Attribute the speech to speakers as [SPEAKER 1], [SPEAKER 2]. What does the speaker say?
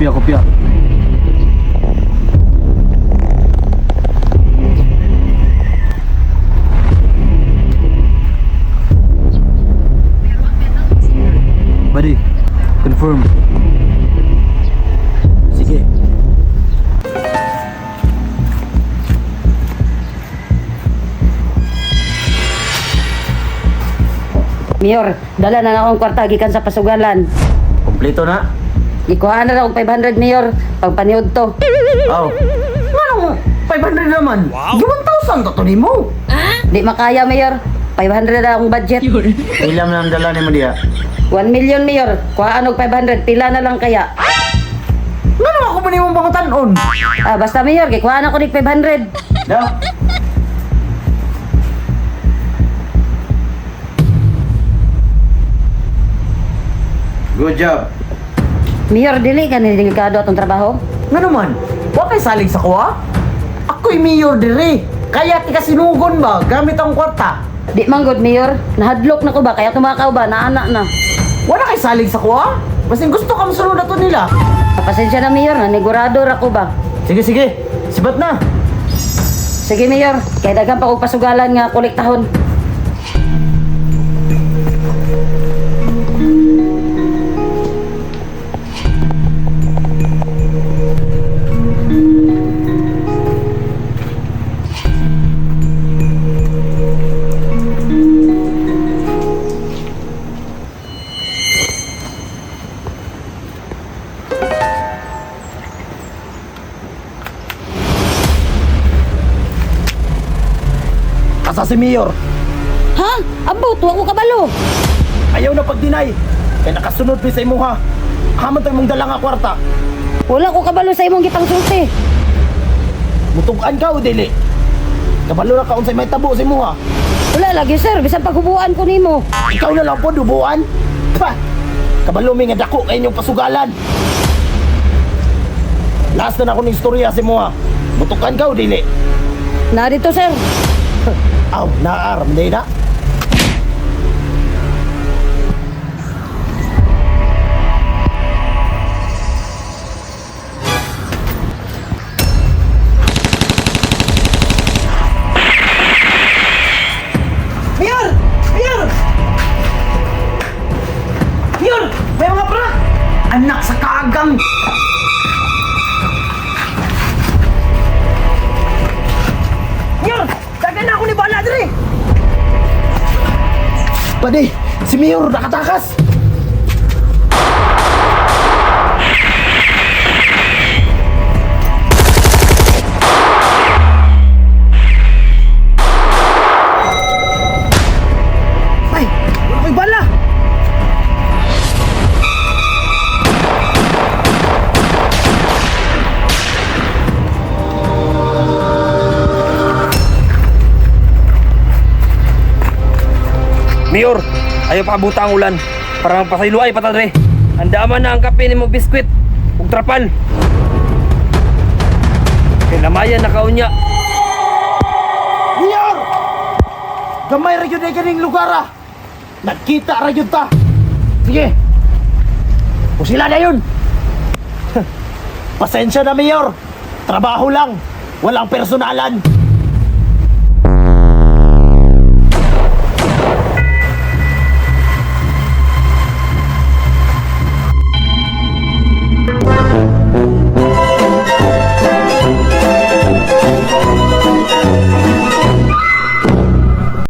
[SPEAKER 1] Kopya, kopya. Buddy, confirm. Sige.
[SPEAKER 2] Mayor, dala na na akong kwarta gikan sa pasugalan.
[SPEAKER 1] Kompleto na.
[SPEAKER 2] Ikuhaan na lang og 500, Mayor, pagpaniud to.
[SPEAKER 1] Aw.
[SPEAKER 3] Manong 500 naman. Wow. 1,000 to to nimo.
[SPEAKER 2] Di makaya, Mayor. 500 na akong budget.
[SPEAKER 1] Ilam na ang dala nimo diha.
[SPEAKER 2] 1 million, Mayor. Kuhaan og 500, pila na lang kaya.
[SPEAKER 3] Ngano ako man imong pangutanon?
[SPEAKER 2] Ah, basta Mayor, gikuhaan ako nig 500.
[SPEAKER 1] Da. Good job.
[SPEAKER 2] Mayor, dili ka ni delikado atong trabaho.
[SPEAKER 3] Ngano man? Wa kay salig sa kuha? Ako'y mayor dire. Kaya ti kasinugon ba gamit ang kwarta?
[SPEAKER 2] Di man good, Mayor. Nahadlok na ko ba kaya tumakaw ba naana na.
[SPEAKER 3] Wala kay salig sa kuha? Basin gusto ka mosunod na to nila.
[SPEAKER 2] Pasensya na, Mayor, nanigurado ra ko ba.
[SPEAKER 3] Sige, sige. Sibat na.
[SPEAKER 2] Sige, Mayor, kay daghan pa kog pasugalan nga kolektahon.
[SPEAKER 4] Asa si Mayor?
[SPEAKER 2] Ha? Abot, wa ko kabalo.
[SPEAKER 4] Ayaw na pag-deny. Kaya nakasunod mi sa imuha. Haman tayo mong dala nga kwarta.
[SPEAKER 2] Wala ko kabalo sa imong gipangsulti.
[SPEAKER 4] Mutugan ka o dili. Kabalo na ka unsay may tabo sa imuha.
[SPEAKER 2] Wala lagi, sir, bisan paghubuan ko nimo.
[SPEAKER 4] Ikaw na lang po dubuan. Pa! Kabalo mi nga dako kay inyong pasugalan. Last na na ako ng istorya sa imuha. Mutukan ka o dili.
[SPEAKER 2] Na dito, sir.
[SPEAKER 4] Aw, naaram din na.
[SPEAKER 3] Mayor! Mayor! Mayor! May mga pra! Anak sa kaagang! Mayor! Dagan na ako ni Bala dire!
[SPEAKER 4] Pwede, si Mayor nakatakas.
[SPEAKER 3] Ay! Wala ko'y bala!
[SPEAKER 5] Mayor, ayaw pa abuta ang ulan para magpasaylo ay patadre. Andaman na ang kape ni mo biskwit ug trapal. Kay lamayan na kaunya.
[SPEAKER 4] Mayor! Gamay ra gyud ay kaning lugar ah. Nagkita ra gyud ta. Sige. Pusila na yun. Pasensya na, Mayor. Trabaho lang. Walang personalan.